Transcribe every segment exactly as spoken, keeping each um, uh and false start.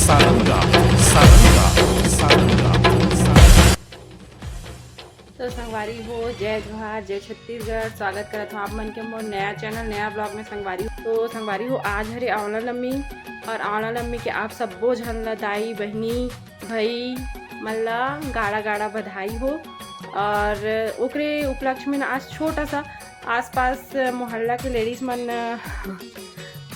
सारंगा, सारंगा, सारंगा। तो संगवारी हो, जय जोहार, जय छत्तीसगढ़। स्वागत करत हूँ आप मन के मोर नया चैनल, नया ब्लॉग में संगवारी हो। तो संगवारी हो, आज हरे आंवला नवमी, और आंवला नवमी के आप सब्बो झन ला, दाई, बहिनी, भाई मन ला गाड़ा गाड़ा बधाई हो। और ओकरे उपलक्ष्य में ना, आज छोटा सा आसपास मोहल्ला के लेडीज मन,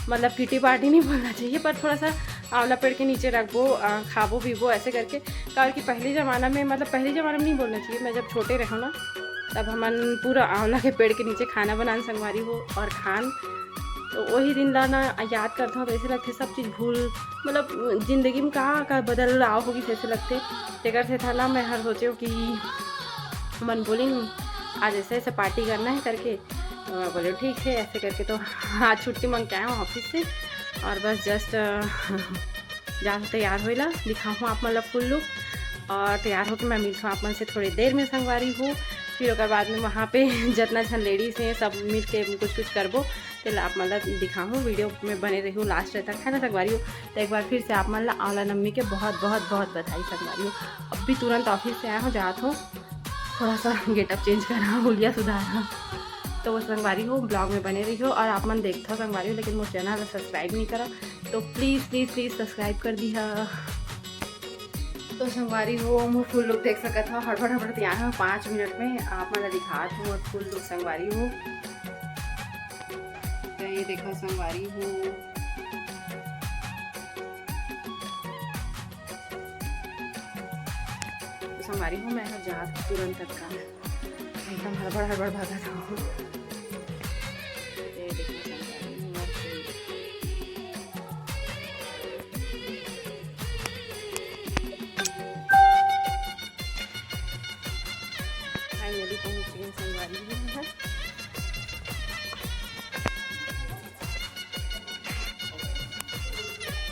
मतलब किटी पार्टी नहीं बोलना चाहिए, पर थोड़ा सा आंवला पेड़ के नीचे रखबो, अ, खाबो पीबो ऐसे करके। काबर कि पहली जमाना में, मतलब पहली जमाना में नहीं बोलना चाहिए, मैं जब छोटे रहूँ ना, तब हमन पूरा आंवला के पेड़ के नीचे खाना बनान संगवारी हो और खान। तो वही दिन ला ना याद करता हूँ, तो ऐसे लगते सब चीज़ भूल, मतलब जिंदगी में कहाँ का बदलाव होगी, ऐसे लगते। तेकर से था ना, मैं हर सोचे कि मन बोली आज ऐसे ऐसे पार्टी करना है करके। तो मैं बोले ठीक है, ऐसे करके। तो आज छुट्टी मांग के आया हूँ ऑफिस से, और बस जस्ट जा तैयार होइला दिखाहूँ आप मन ला फुल लुक। और तैयार होके मैं मिलता हूँ आप मन से थोड़ी देर में संगवारी हो। फिर ओकर बाद में वहाँ पे जितना झन लेडीज हैं, सब मिल के कुछ कुछ करबो, तेला आप मन ला दिखाहूँ। वीडियो में बने रहू लास्ट तक, है ना संगवारी हो। तो एक बार फिर से आप मन ला आंवला नवमी के बहुत बहुत बहुत बधाई संगवारी हो। अब भी तुरंत ऑफिस से आया हूँ, जात हूँ, थोड़ा सा गेटअप चेंज करा, हुलिया सुधारा। तो वो संगवारी हो, ब्लॉग में बने रहियो और आप मन देखता संगवारी हो, लेकिन मोर चैनल ला सब्सक्राइब नहीं करा, तो प्लीज प्लीज प्लीज सब्सक्राइब कर दिहा। तो संगवारी हो, मोर फुल लुक देख सकत हो, हड़बड़ हड़बड़ तैयार हो पाँच मिनट में आप मन ला दिखात हूँ मोर फुल लुक संगवारी हो। तो ये देखो संगवारी हो, तो संगवारी हो, मैं हर जात तुरंत तक का एकदम हड़बड़ हड़बड़ भागत हूँ। ये देखो संगवारी हो, फाइनली पहुंच गए संगवारी हो।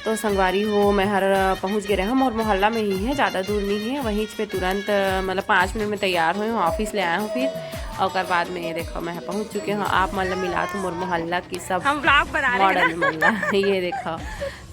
तो संगवारी हो, मैं हर पहुंच गए रहे, मोर मोहल्ला में ही है, ज़्यादा दूर नहीं है। वहीं पे तुरंत, मतलब पाँच मिनट में तैयार हुए हूँ, ऑफिस ले आया हूँ फिर। और ओकर बाद में ये देखो, मैं पहुंच चुके हूँ। आप मन ला मिलात हूँ मोर मोहल्ला की सब हम ब्लॉग बना रहे हैं मॉडल ना। मन ला। ये देखो,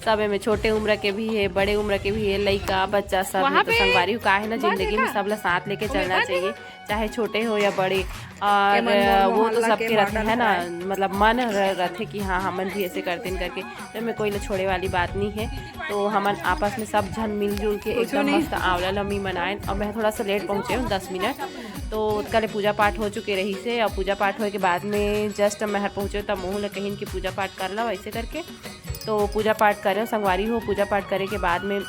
सब में छोटे उम्र के भी है, बड़े उम्र के भी है, लइका बच्चा सब वहाँ है। तो पे संगवारी हो, का है ना, बस जिंदगी में देखा? सब ला साथ लेके वो चलना मेरे चाहिए, चाहे छोटे हो या बड़े। और ये मन मोर वो तो मोहल्ला सबके के रहते मॉडल हैं ना, है। मतलब मन र-, रहते कि हाँ, हमन भी ऐसे करते हैं करके। तो मैं कोई ला छोड़े वाली बात नहीं है। तो हमन आपस में सब झन मिलजुल के कुछ एकदम नहीं। मस्त आंवला नवमी मनाएन। और मैं थोड़ा सा लेट पहुँचे हूँ, दस मिनट। तो कल पूजा पाठ हो चुके रहिसे, और पूजा पाठ होए के बाद में जस्ट मैं हर पहुँचे, तब मोहू ला कहिन कि पूजा पाठ कर ला, ऐसे करके। तो पूजा पाठ करे संगवारी हो। पूजा पाठ करे के बाद में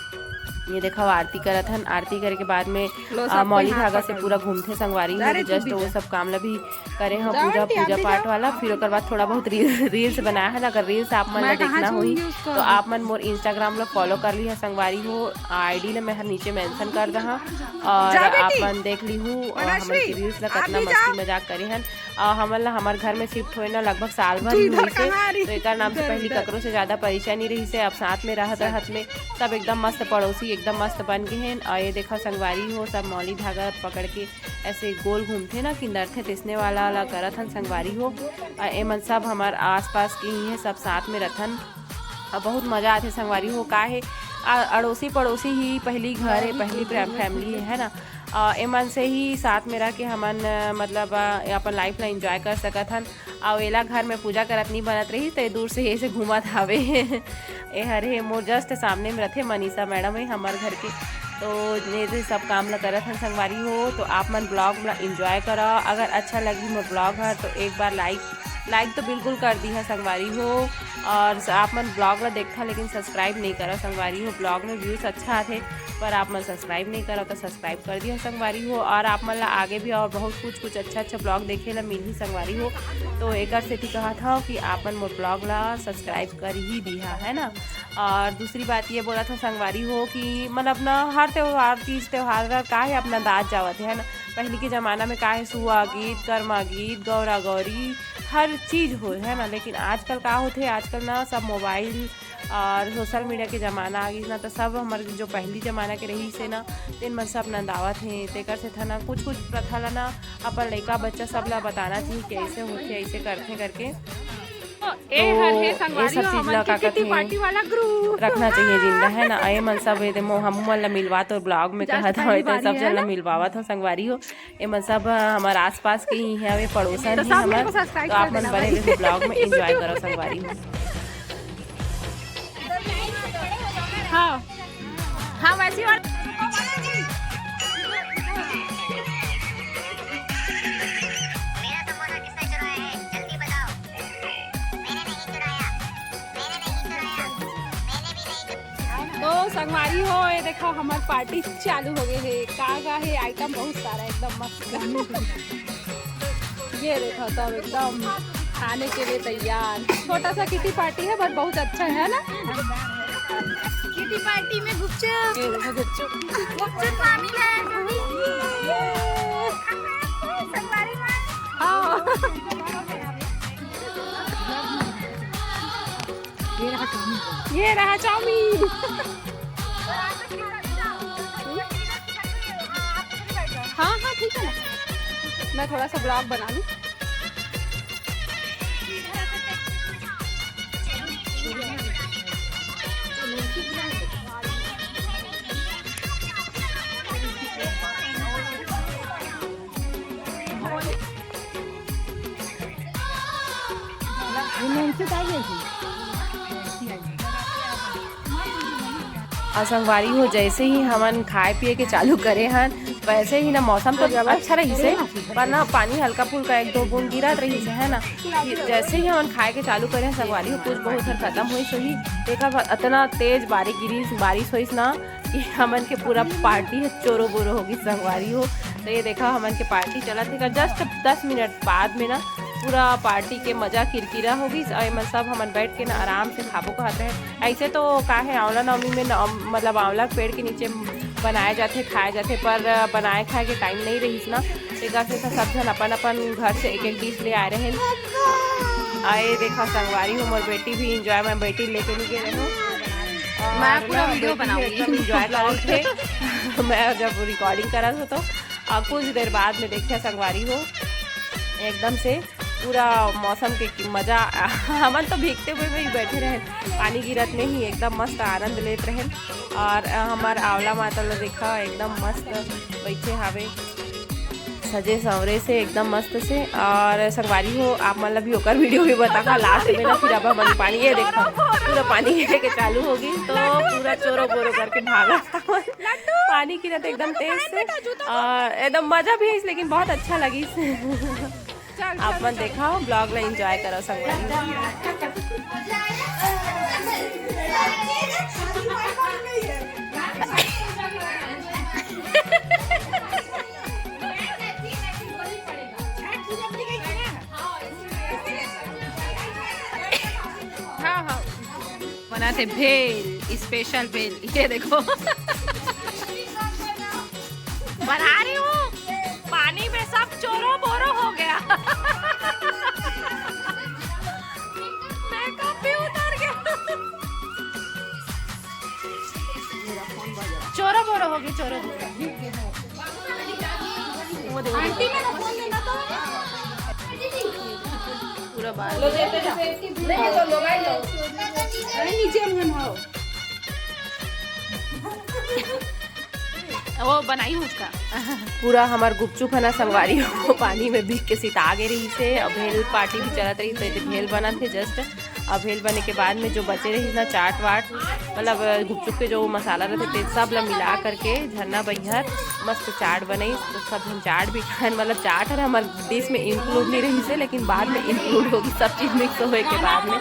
ये देखा, आरती करत हन। आरती करे के बाद में लो, आ, सब मौली कोई हाथ धागा से पकड़ पूरा लो। घूमथे संगवारी हो। जा रे, तो जस्ट तू भी वो जा। सब काम ला भी करे हो, जा पूजा, आंटी, आप पूजा भी पाठ जाओ। वाला। फिर ओकर बाद थोड़ा बहुत रील, रील्स बनाया है ना। अगर रील्स आप मन ला मैं कहाँ देखना होई, छूऊंगी उसको तो अभी? आप मन मोर इंस्टाग्राम ला फॉलो कर लिहा संगवारी हो। आईडी ला मैं हर नीचे मेंशन कर दहा, और जा बेटी। आप मन देख लिहू, और हमन मनश्री, की रील्स ला आप कितना भी मस्ती जाओ। मजाक करे हन। और हमन ला हमर घर में शिफ्ट होए ना लगभग साल भर तू ही इधर हुई से, कहाँ आ रही? तो एकर नाम से इधर, पहली इधर। ककरो से ज्यादा परिचय नहीं रही से। अब साथ में रहत, रहत में सब एकदम मस्त पड़ोसी, एकदम मस्त बन गए हैं। और ये देखा संगवारी हो, सब मौली धागा पकड़ के ऐसे गोल घूमथे ना, किंदरथे, तइसने वाला ला करत हन संगवारी हो। और एमन सब हमार आसपास के ही हैं, सब साथ में रथन। और बहुत मजा आथे संगवारी हो, का है, आ, अड़ोसी पड़ोसी ही पहली घर है, पहली फै-, फैमिली है, है ना। और एमन से ही साथ में रह के हमन, अ, मतलब, अ, अपन लाइफ ला एंजॉय कर सकत हन। और एला घर में पूजा करत नहीं बनत रही, तो ये दूर से ऐसे घूमत हवे। ए हरे मोर जस्ट सामने में रथे, मनीषा मैडम है हमार घर के। तो ये सब काम ला करत हन संगवारी हो। तो आप मन ब्लॉग ला एंजॉय करा। अगर अच्छा लगी मोर ब्लॉग हर, तो एक बार लाइक, लाइक तो बिल्कुल कर दिहा संगवारी हो। और स-, आप मन ब्लॉग ला देखा, लेकिन सब्सक्राइब नहीं करा संगवारी हो। ब्लॉग में व्यूज अच्छा आथे, पर आप मन सब्सक्राइब नहीं करा, तो सब्सक्राइब कर दिहा संगवारी हो। और आप मन ला आगे भी और बहुत कुछ, कुछ अच्छा, अच्छा ब्लॉग देखे ला मिलही संगवारी हो। तो एकर सेती कहा था कि आप मन मोर ब्लॉग ला सब्सक्राइब कर ही दिहा, है ना। और दूसरी बात ये बोला था संगवारी हो कि मतलब ना, हर त्योहार, तीज त्योहार का काहे अपना दाज जावत है, है ना। पहली के जमाना में काहे सुआ गीत, कर्मा गीत, गौरा गौरी, हर चीज हो, है ना। लेकिन आजकल का होथे, आजकल ना सब मोबाइल और सोशल मीडिया के जमाना आ गइस ना, तो सब हमर जो पहली जमाना के रहिस हे ना, तेन मन सब नंदावत हे। तेकर से था ना, कुछ कुछ प्रथा ला ना अपन लइका बच्चा सब ला बताना चाहिए कि ऐसे होथे, ऐसे करथे करके। ए तो हर हे ये संगवारी सब हो, चीज हमन ला के का किटी कथे, पार्टी वाला ग्रुप रखना चाहिए जिंदा, है ना? ए मन सब, ए दे मो-, हमू मन ला मिलवा तो ब्लॉग में जस्ट कहत पहली हवे, तो बारी सब है जन ला ना? मिलवावत हो संगवारी हो। ए मन सब, अ, हमर आसपास के ही हवे, पड़ोसन तो ही सब हमर। मेरे को सब्सक्राइब तो कर आप मन देना बने भाई। रहो ब्लॉग में, एंजॉय करो संगवारी हो। हाँ। हाँ, वैसी वाली। मेरा समोसा किसने चुराया है? जल्दी बताओ। मैंने नहीं चुराया। मैंने नहीं चुराया। मैंने भी नहीं चुराया। तो संगवारी हो, ये देखो, हमार पार्टी चालू हो गए है। का का है आइटम, बहुत सारा, एकदम मस्त। ये देखो, सब एकदम खाने के लिए तैयार। छोटा सा किटी पार्टी है, बट बहुत अच्छा है ना। किटी पार्टी में गुपचुप। ये देखो गुपचुप। गुपचुप मामी लाए हैं, मामी। संगवारी माँ। हाँ। ये रहा चाउमीन। हाँ, हाँ, ठीक है ना, मैं थोड़ा सा ब्लॉग बना लूँ। और संगवारी हो, जैसे ही हमन खाए पिए के चालू करे हन, वैसे ही ना मौसम तो अच्छा रहिस हे, पर ना पानी हल्का फुल्का एक दो बूंद गिरत रहिस हे, है ना। जैसे ही हमन खाए के चालू करे हन संगवारी हो, कुछ बहुत हर खत्म होइस होही। देखा, अतना तेज बारिश गिरिस, बारिश होइस ना कि हमन के पूरा पार्टी ह चोरो बोरो हो गिस संगवारी हो। तो ये देखा, हमन के पार्टी चलत हे, जस्ट दस मिनट बाद में ना पूरा पार्टी के मजा किरकिरा हो गिस। और एमन सब हमन बैठ के ना आराम से खाबो कहत रहे। ऐसे तो का है, आंवला नवमी में न, मतलब आंवला के पेड़ के नीचे बनाए जाथे, खाए जाथे, पर बनाए खाए के टाइम नहीं रहिस ना, तेकर से सब झन अपन अपन घर से एक एक डिश ले आए रहे। आए देखा संगवारी हो, मोर बेटी भी एंजॉय, मैं बेटी लेके नहीं गए रहूँ। मैं और पूरा ना, वीडियो बेटी भी बनाऊंगी। एकदम एंजॉय करत थे। मैं जब रिकॉर्डिंग करत हो तो, और कुछ देर बाद में देखिया संगवारी हो, एकदम से पूरा मौसम के की मजा। हमन तो भीगते हुए भी बैठे रहे, पानी गिरत में ही एकदम मस्त आनंद लेत रहे। और हमार आंवला माता ला देखा, एकदम मस्त बैठे हावे, सजे संवरे से एकदम मस्त से। और संगवारी हो, आप मन ला भी ओकर वीडियो भी बताहा लास्ट में ना, फिर अब हमन पानी, ये देखा, पूरा पानी गिरे के चालू होगी, तो पूरा चोरो बोरो करके भागत हवन। पानी गिरत एकदम तेज से, और एकदम मजा भी आइस, लेकिन बहुत अच्छा लगिस। आप मन देखा, ब्लॉग ला एंजॉय करो संगवारी। हाँ, हाँ। बनाथे भेल, स्पेशल भेल। ये देखो। बना रही हूँ। पानी में सब चोरो बोरो हो गया। मेकअप भी उतर गया। चोरो बोरो हो गया, चोरो बोरो। वो देखो। आंटी, मेरा फोन देना तो। पूरा बाल। लो, देते जाओ। नहीं, लो, लो, भाई, लो। अरे, नीचे में हो। वो बनाई हूँ उसका। पूरा हमार गुपचुप है ना संगवारी हो, पानी में भीग के सिता गे रहिस हे। अब भेल पार्टी भी चलत रहिस, तो भेल बनत हे जस्ट। अब भेल बने के बाद में जो बचे रहिस ना चाट वाट, मतलब गुपचुप के जो मसाला रहथे, ते सब ला मिला करके झरना बहिहर मस्त चाट बनाइस। तो सब झन चाट भी खाएन, मतलब चाट हर हमार डिश में इंक्लूड नहीं रहिस हे, लेकिन बाद में इंक्लूड होगी, सब चीज मिक्स होए के बाद में।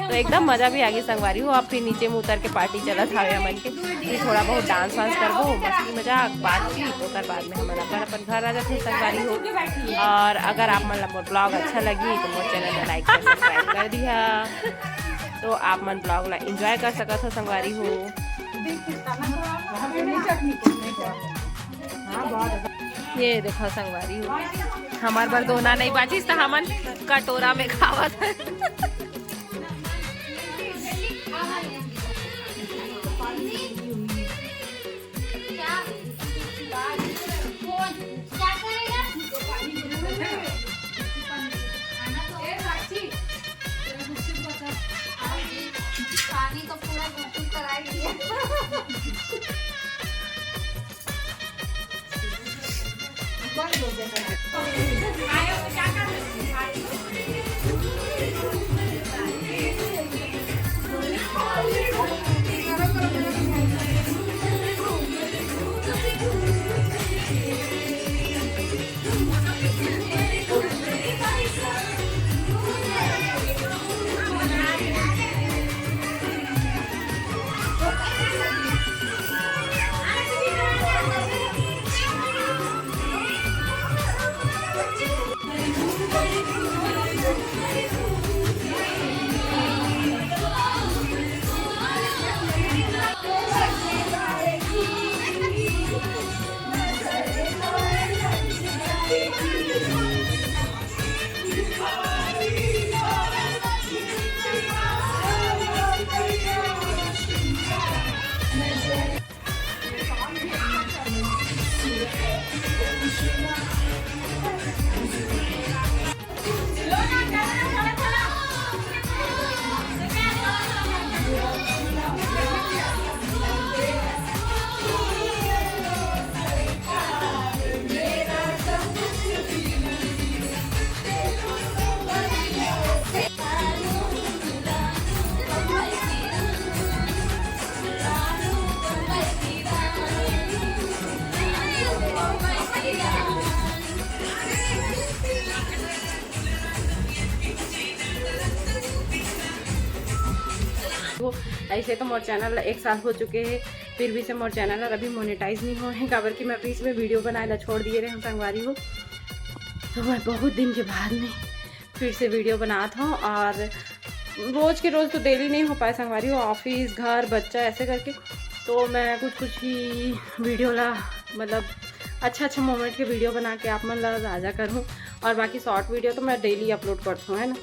तो एकदम मजा भी आ गई संगवारी हो। अब फिर नीचे में उतर के पार्टी चलत हावे हमन के, फिर थोड़ा बहुत डांस वांस करबो, मस्ती मजाक, बातचीत, ओकर बाद में हमन अपन अपन घर आ जाथे संगवारी हो। और अगर आप मन ला मोर ब्लॉग अच्छा लगी तो मोर चैनल ला लाइक कर, सब्सक्राइब कर दिहा, तो आप मन ब्लॉग ला एंजॉय कर सकत हो संगवारी हो। ये देखो संगवारी हो, हमार बर दोना नहीं बाचिस त हमन कटोरा में खावत हन। ऐसे तो मोर चैनल ला एक साल हो चुके हे, फिर भी से मोर चैनल ला अभी मोनेटाइज नहीं होए हे, काबर कि मैं बीच में वीडियो बनाए ला छोड़ दिए रहे हूँ संगवारी हो। तो मैं बहुत दिन के बाद में फिर से वीडियो बनात हूँ, और रोज के रोज तो डेली नहीं हो पाए संगवारी हो, ऑफिस, घर, बच्चा, ऐसे करके। तो मैं कुछ कुछ ही वीडियो ला, मतलब, अच्छा अच्छा मोमेंट के वीडियो बना के आप मन ला ताज़ा करूँ, और बाकी शॉर्ट वीडियो तो मैं डेली अपलोड करती हूँ, है ना।